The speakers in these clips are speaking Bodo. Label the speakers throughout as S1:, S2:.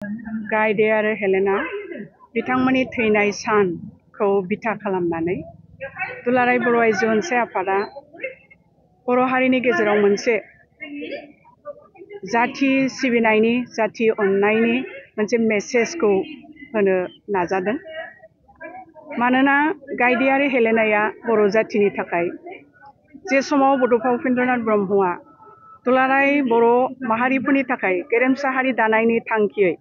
S1: गायदे आरो हेलेना बिथांमोननि थैनाय सानखौ बिथा खालामनानै दुलाराय बर' आइजो अनसाय आफादा बर' हारिनि गेजेराव मोनसे जाथि सिबिनायनि जाथि अननायनि मोनसे मेसेजखौ होनो नाजादों। मानोना गायदे आरो हेलेनाया बर' जाथिनि थाखाय जे समाव बड'फा उपेन्द्रनाथ ब्रह्मआ दुलाराय बर' माहारिफोरनि थाखाय गेरेमसा हारि दानायनि थांखियै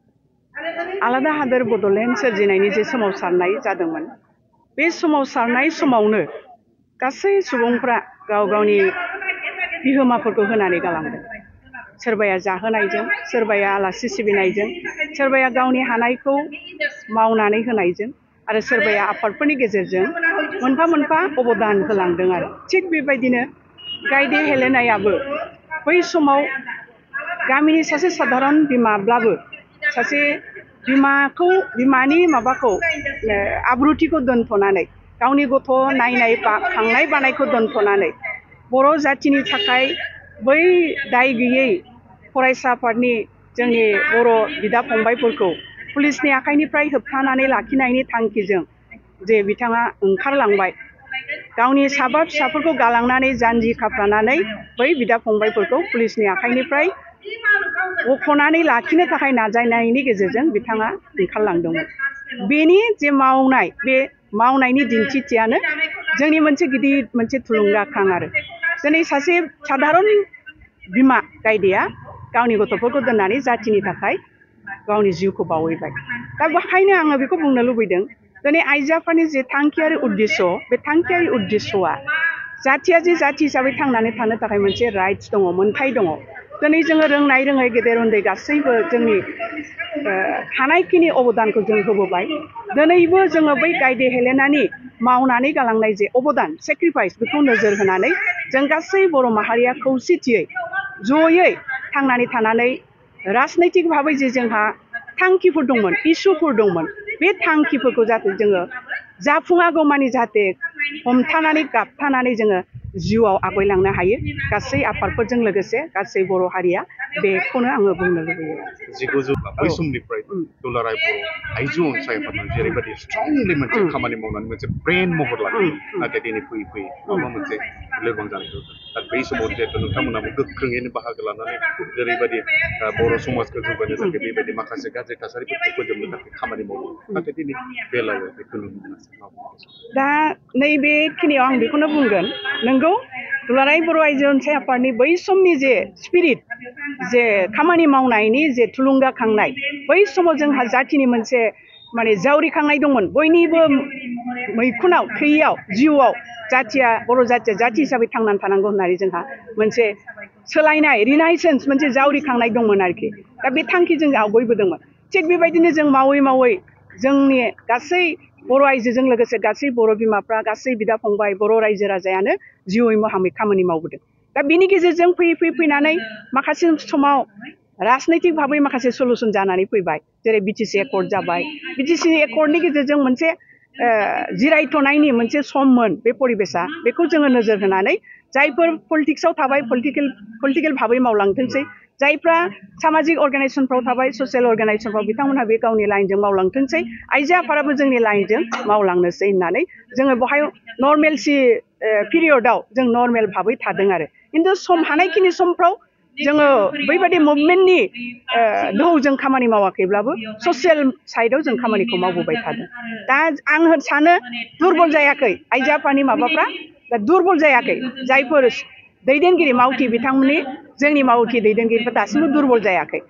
S1: आलादा हादोर बड'लेण्ड सोरजिनायनि जे सोमावसारनाय जादोंमोन, बे सोमावसारनाय समावनो गासै सुबुंफ्रा गाव गावनि बिहोमाफोरखौ होनानै गालांदों। सोरबाया जाहोनायजों, सोरबाया आलासि सिबिनायजों, सोरबाया गावनि हानायखौ मावनानै होनायजों आरो सोरबाया आफादफोरनि गेजेरजों मोनफा मोनफा अबदान होलांदों। आरो थिग बेबायदिनो गायदे हेलेनायाबो बै समाव गामिनि सासे साधारन बिमाब्लाबो सासे बिमानि माबाखौ आब्रुथिखौ दोनथ'नानै गावनि गथ' नायनाय खांनाय बानायखौ दोनथ'नानै बर' जाथिनि थाखाय बै दाय गैयै फरायसा आफादनि जोंनि बर' बिदा फंबायफोरखौ पुलिसनि आखाइनिफ्राय होबथानानै लाखिनायनि थांखिजों जे बिथाङा ओंखारलांबाय, गावनि साबा फिसाफोरखौ गालांनानै जानजि खाफ्रानानै बै बिदा फंबायफोरखौ पुलिसनि आखाइनिफ्राय बख'नानै लाखिनो थाखाय नाजानायनि गेजेरजों बिथाङा ओंखारलांदोंमोन। बेनि जे मावनाय, बे मावनायनि दिन्थिथियानो जोंनि मोनसे गिदिर मोनसे थुलुंगाखां। आरो दिनै सासे साधारन बिमा गायदेया गावनि गथ'फोरखौ दोननानै जाथिनि थाखाय गावनि जिउखौ बावहैबाय। दा बेखायनो आङो बेखौ बुंनो लुबैदों, दिनै आइजो आफादनि जे थांखियारि उद्देश्य, बे थांखियारि उद्देश्यआ जाथिया जे जाथि हिसाबै थांनानै थानो थाखाय मोनसे राइट्स दङ, मोन्थाय दङ। दिनै जोङो रोंनाय रोङै गेदेर उन्दै गासैबो जोंनि हानायखिनि अबदानखौ जों होबोबाय। दिनैबो जोङो बै गायदे हेलेनानि मावनानै गालांनाय जे अबदान, सेक्रिफाइस, बेखौ नोजोर होनानै जों गासै बर' माहारिया खौसेथियै जयै थांनानै थानानै राजनैतिक भाबै जे जोंहा थांखिफोर दंमोन, इसुफोर दंमोन, बे थांखिफोरखौ जाहाथे जोङो जाफुङागौमानि जाहाथे हमथानानै गाबथानानै जोङो जिउआव आवगायलांनो हायो, गासै आफादफोरजों लोगोसे गासै बर' हारिया, बेखौनो आङो बुंनो लुबैयो।
S2: बै समनिफ्राय दुलाराय बर' आइजो अनसाय आफादआ जेरैबायदि स्ट्रंलि मोनसे खामानि मावनानै मोनसे ब्रेन महर लादों, नाथाय दिनै फैयै फैयै माबा मोनसे लोरबां जानायखौ दा बै समाव जिहेतु नोंथांमोनाबो गोख्रोङैनो बाहागो लानानै जेरैबायदि बर' समाजखौ जौगानो थाखाय बेबायदि माखासे गाज्रि थासारिफोरखौ फोजोबनो थाखाय खामानि मावो, नाथाय दिनै बेलायाव बेखौ नुनो मोनासै।
S1: दा नैबेखिनियाव आं बेखौनो बुंगोन, नोंगौ दुलाराय बर' आइजो अनसाय आफादनि बै समनि जे स्पिरिट, जे खामानि मावनायनि जे थुलुंगाखांनाय, बै समाव जोंहा जाथिनि मोनसे माने जावरिखांनाय दंमोन। बयनिबो मैखुनाव, थैयाव, जिउआव जाथिया, बर' जाथिया जाथि हिसाबै थांनानै थानांगौ होननानै जोंहा मोनसे सोलायनाय, रिनाइसेन्स, मोनसे जावरिखांनाय दंमोन आरोखि। दा बे थांखिजों आवगायबोदोंमोन। थिग बेबायदिनो जों मावै मावै जोंनि गासै बर' आइजोजों लोगोसे गासै बर' बिमाफ्रा, गासै बिदा फंबाय, बर' रायजो राजायानो जिउयै मोहामै खामानि मावबोदों। दा बिनि गेजेरजों फैनानै माखासे समाव राजनैतिक भाबै माखासे सलुसन जानानै फैबाय, जेरै बिटिसि एकर्ड जाबाय। बिटिसि एकर्डनि गेजेरजों मोनसे जिरायथ'नायनि मोनसे सममोन बे परिबेसा, बेखौ जोङो नोजोर होनानै जायफोर पलिटिक्सआव थाबाय पलिटिकेल भाबै मावलांथोंसै, जायफ्रा सामाजिक अर्गानाइजेसनफ्राव थाबाय, ससियेल अर्गानाइजेसनफ्राव, बिथांमोनहा बे गावनि लाइनजों मावलांथोंसै, आइजो आफादाबो जोंनि लाइनजों मावलांनोसै होननानै जोङो बेवहाय नर्मेलसि पिरियडआव जों नर्मेल भाबै थादों। आरो खिन्थु हानायखिनि समफ्राव जोङो बैबायदि मुभमेन्टनि दोहौजों खामानि मावाखैब्लाबो ससियेल साइडआव जों खामानिखौ मावबोबाय थादों। दा आं सानो दुरबल जायाखै आइजो आफादनि माबाफ्रा, दा दुरबल जायाखै। जायफोर दैदेनगिरि मावथि, बिथांमोननि जोंनि मावथि दैदेनगिरिफोर दासिमबो दुरबल जायाखै।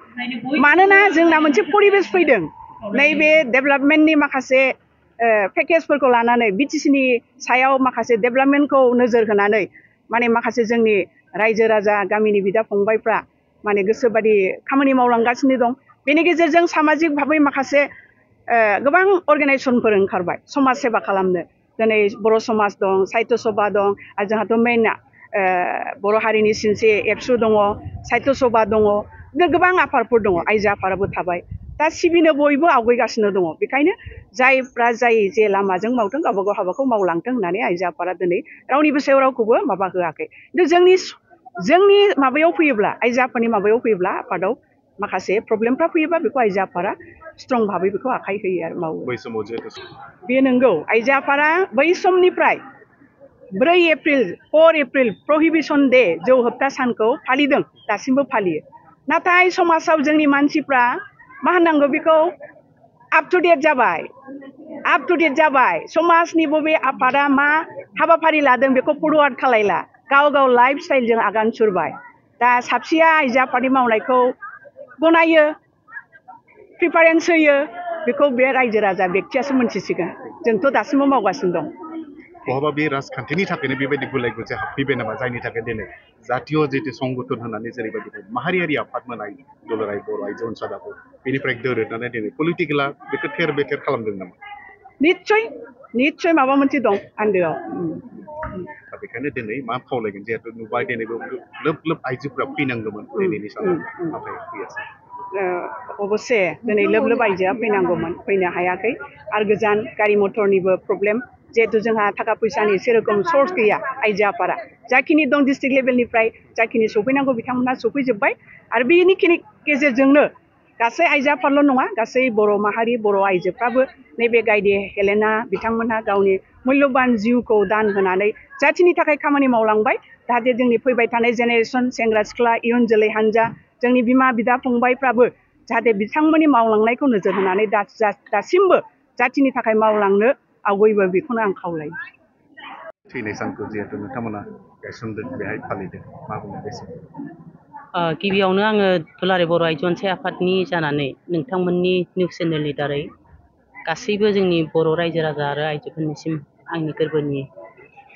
S1: मानोना जोंना मोनसे परिबेस फैदों, नैबे डेभेलपमेन्टनि माखासे पेकेजफोरखौ लानानै, बिटिसिनि सायाव माखासे डेभेलपमेन्टखौ नोजोर होनानै माने माखासे जोंनि रायजो राजा, गामिनि बिदा फंबायफ्रा माने गोसोबादि खामानि मावलांगासिनो दं। बेनि गेजेरजों सामाजिक भाबै माखासे गोबां अर्गानाइजेसनफोर ओंखारबाय समाज सेबा खालामनो। दिनै बर' समाज दं, साहित्य सभा दं, आरो जोंहाथ' मेइन बर' हारिनि सिनस्रि एबसु दङ, साहित्य सभा दङ, गोबां आफादफोर दङ, आइजो आफादाबो थाबाय। दा सिबिनो बयबो आवगायगासिनो दङ। बेखायनो जायफ्रा जे लामाजों मावदों गावबा गाव हाबाखौ मावलांथों होननानै आइजो आफादा दिनै रावनिबो सायाव रावखौबो माबा होआखै। खिन्थु जोंनि माबायाव फैयोब्ला, आइजो आफादनि माबायाव फैयोब्ला, आफादाव माखासे प्रब्लेमफ्रा फैयोबा बेखौ आइजो आफादा स्ट्रं भाबै बेखौ आखाइ होयो आरो मावो
S2: बै समाव जिहेतु
S1: बे नंगौ आइजो आफादा बै समनिफ्राय 4 एप्रिल प्रहिबिसन डे जौ होबथा सानखौ फालिदों दासिमबो फालियो नाथाय समाजाव जोंनि मानसिफ्रा मा होननांगौ बेखौ आप टु डेट जाबाय समाजनि बबे आफादा मा हाबाफारि लादों बेखौ फरवार्ड खालायला गाव लाइफ स्टाइलजों आगान सुरबाय दा साबसेया आइजो आफादनि मावनायखौ गनायो प्रिफारेन्स होयो बेखौ बे रायजो राजा बेक्तियासो मोनथिसिगोन जोंथ' दासिमबो मावगासिनो दं
S2: बहाबा बे राजखान्थिनि थाखायनो बेबायदि गुलाय गुजाय हाबफैबाय नामा जायनि थाखाय दिनै जातीय जितु संगठन होननानै जेरैबायदि माहारियारि आफाद मोननाय दुलाराय बर' आइजो अनसादाखौ बेनिफ्राय दोरोदनानै दिनै पलिटिकेला बेखौ थेर बेथेर खालामदों नामा
S1: निस्सय माबा मोनसे दं आन्दोआव
S2: दा बेखायनो दिनै मा खावलायगोन जिहेतु नुबाय दिनैबो लोब आइजोफोरा फैनांगौमोन दिनैनि सानाव नाथाय फैयासै
S1: अबसे दिनै लोब आइजोआ फैनांगौमोन फैनो हायाखै आरो गोजान गारि मटरनिबो प्रब्लेम जिहेतु जोंहा थाखा फैसानि सेरखम सर्स गैया आइजो आफादा जाखिनि दं डिस्ट्रिक्ट लेभेलनिफ्राय जाखिनि सफैनांगौ बिथांमोना सफैजोब्बाय आरो बेनि गेजेरजोंनो गासै आइजो आफादल' नङा गासै बर' माहारि बर' आइजोफ्राबो नैबे गायदे हेलेना बिथांमोनहा गावनि मूल्यबान जिउखौ दान होनानै जाथिनि थाखाय खामानि मावलांबाय जाहाथे जोंनि फैबाय थानाय जेनेरेसन सेंग्रा सिख्ला इयुन जोलै हान्जा जोंनि बिमा बिदा फंबायफ्राबो जाहाथे बिथांमोननि मावलांनायखौ नोजोर होनानै दासिमबो जाथिनि थाखाय मावलांनो आवगयबो बेखौनो आं खावलायो
S2: थैनाय सानखौ जिहेतु नोंथांमोना गायसनदों बेहाय फालिदों मा बुङो बे
S3: गिबियावनो आङो दुलाराय बर' आइजो अनसाय आफादनि जानानै नोंथांमोननि निउस चेनेलनि दारै गासैबो जोंनि बर' रायजो राजा आरो आइजोफोरनिसिम आंनि गोरबोनि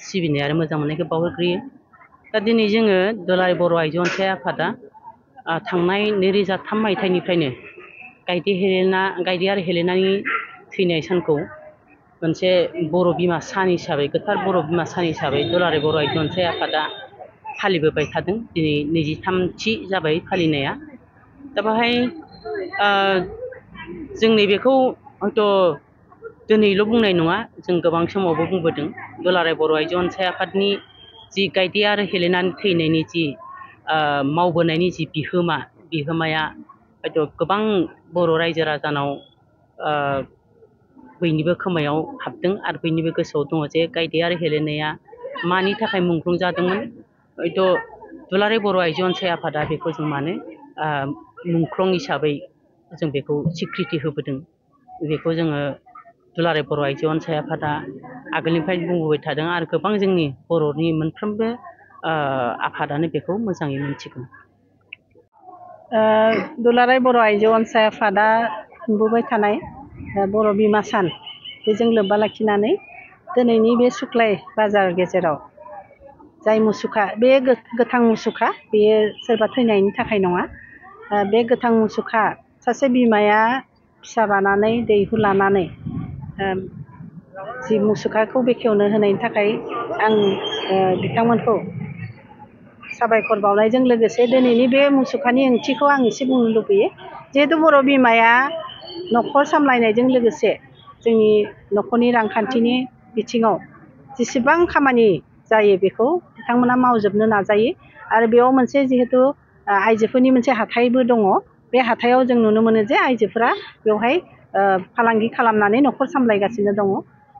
S3: सिबिनाय आरो मोजां मोननायखौ बावहरग्रोयो दा दिनै जोङो दुलाराय बर' आइजो अनसाय आफादा थांनाय 2003 मायथाइनिफ्रायनो गायदे आरो हेलेनानि थैनाय सानखौ मोनसे बर' बिमा सान हिसाबै गोथार बर' बिमा सान हिसाबै दुलाराय बर' आइजो अनसाय आफादा फालिबोबाय थादों दिनै 23थि जाबाय फालिनाया दा बाहाय जों नैबेखौ हयथ' दिनैल' बुंनाय नङा जों गोबां समावबो बुंबोदों दुलाराय बर' आइजो अनसाय आफादनि जि गायदे आरो हेलेनानि थैनायनि जि मावबोनायनि जि बिहोमाया हयथ' गोबां बर' रायजो राजानाव बयनिबो खोमायाव हाबदों आरो बयनिबो गोसोआव दङ जे गायदे आरो हेलेनाया मानि थाखाय मुंख्लं जादोंमोन हयथ' दुलाराय बर' आइजो अनसाय आफादा बेखौ जों मानो मुंख्लं हिसाबै जों बेखौ सिक्रिटि होबोदों बेखौ जोङो दुलाराय बर' आइजो अनसाय आफादा आगोलनिफ्राय बुंबोबाय थादों आरो गोबां जोंनि बर'नि मोनफ्रोमबो आफादानो बेखौ मोजाङै मिथिगौ
S1: दुलाराय बर' आइजो अनसाय आफादा खुंबोबाय थानाय बर' बिमा सान बेजों लोब्बा लाखिनानै दिनैनि बे सुक्लाय बाजार गेजेराव जाय मुसुखा बे गोथां मुसुखा बेयो सोरबा थैनायनि थाखाय नङा बे गोथां मुसुखा सासे बिमाया फिसा बानानै दैहु लानानै जि मुसुखाखौ बेखेवनो होनायनि थाखाय आं बिथांमोनखौ साबायखर बावनायजों लोगोसे दिनैनि बे मुसुखानि ओंथिखौ आं एसे बुंनो लुबैयो जिहेतु बर' बिमाया न'खर सामलायनायजों लोगोसे जोंनि न'खरनि रांखान्थिनि बिथिङाव जेसेबां खामानि जायो बेखौ बिथांमोना मावजोबनो नाजायो आरो बेयाव मोनसे जिहेतु आइजोफोरनि मोनसे हाथायबो दङ बे हाथायाव जों नुनो मोनो जे आइजोफोरा बेवहाय फालांगि खालामनानै न'खर सामलायगासिनो दङ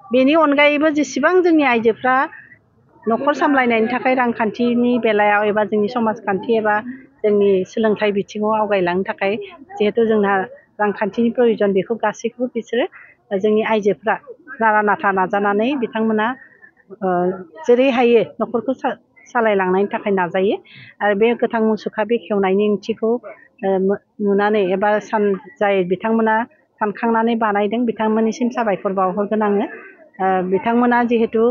S1: बेनि अनगायैबो जेसेबां जोंनि आइजोफ्रा न'खर सामलायनायनि थाखाय रांखान्थिनि बेलायाव एबा जोंनि समाजखान्थि एबा जोंनि सोलोंथाइ बिथिङाव आवगायलांनो थाखाय जिहेतु जोंहा रांखान्थिनि प्रयोजन बेखौ गासैखौबो बिसोरो जोंनि आइजोफ्रा नारा नाथा नाजानानै बिथांमोना जेरै हायो न'खरखौ सालायलांनायनि थाखाय नाजायो आरो बे गोथां मुसुखा बेखेवनायनि ओंथिखौ नुनानै एबा जाय बिथांमोना सानखांनानै बानायदों बिथांमोननिसिम साबायखर बावहरगोन आङो बिथांमोना जिहेतु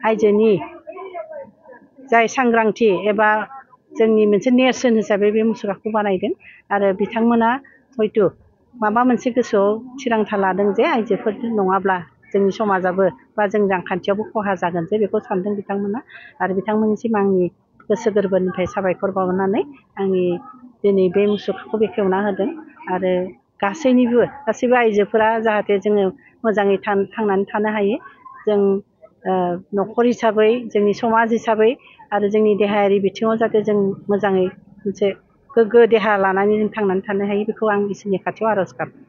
S1: आइजोनि जाय सांग्रांथि एबा जोंनि मोनसे नेरसोन हिसाबै बे मुसुखाखौ बानायदों आरो बिथांमोना हयथ' माबा मोनसे गोसोआव थिरांथा लादों जे आइजोफोर नङाब्ला जोंनि समाजाबो बा जों रांखान्थियावबो खहा जागोन जे बेखौ सानदों बिथांमोना आरो बिथांमोननिसिम आंनि गोसो गोरबोनिफ्राय साबायखर बावनानै आंनि दिनै बे मुसुखाखौ बेखेवना होदों आरो गासैबो आइजोफोरा जाहाथे जोङो मोजाङै थांनानै थानो हायो जों न'खर हिसाबै जोंनि समाज हिसाबै आरो जोंनि देहायारि बिथिङाव जाहाथे जों मोजाङै मोनसे
S3: गोग्गो देहा लानानै जों थांनानै थानो हायो बेखौ आं इसोरनि खाथियाव आर'ज गाबो